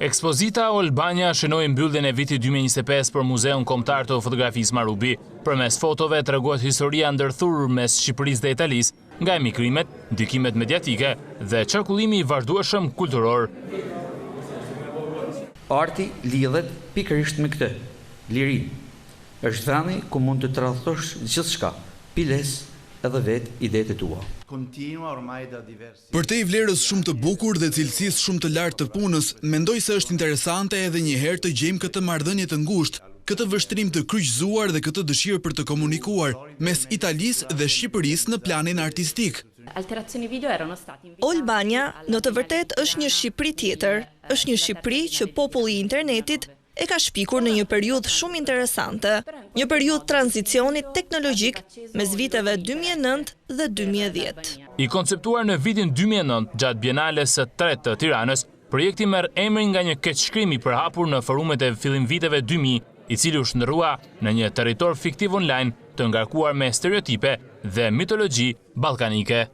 Ekspozita O'Albania shënoi mbylljen e vitit 2025 për Muzeun Kombëtar të Fotografisë Marubi. Përmes fotove tregohet historia ndërthurur mes Shqipërisë dhe Italisë, nga emigrimet, ndikimet mediatike dhe qarkullimi i vazhdueshëm kulturor. Arti lidhet pikërisht me këtë, lirinë. Është vendi ku mund të tradhtosh gjithçka, biles edhe vetë idetë e tua. Përtej vlerës shumë të bukur dhe cilësisë shumë të lartë të punës, mendoj se është interesante edhe një herë të gjejmë këtë marrëdhënie të ngushtë, këtë vështrim të kryqëzuar dhe këtë dëshirë për të komunikuar mes Italisë dhe Shqipërisë në planin artistik. O'Albania, në të vërtetë është një Shqipëri tjetër, është një Shqipëri që populli i internetit e ka shpikur në një periudhë shumë interesante, një periudhë tranzicioni teknologjik mes viteve 2009 dhe 2010. I konceptuar në vitin 2009 gjatë Bienales së tretë të Tiranës, projekti merr emrin nga një keqshkrim i përhapur në forumet e fillim viteve 2000, i cili u shndërrua në një territor fiktiv online të ngarkuar me stereotipe dhe mitologji ballkanike.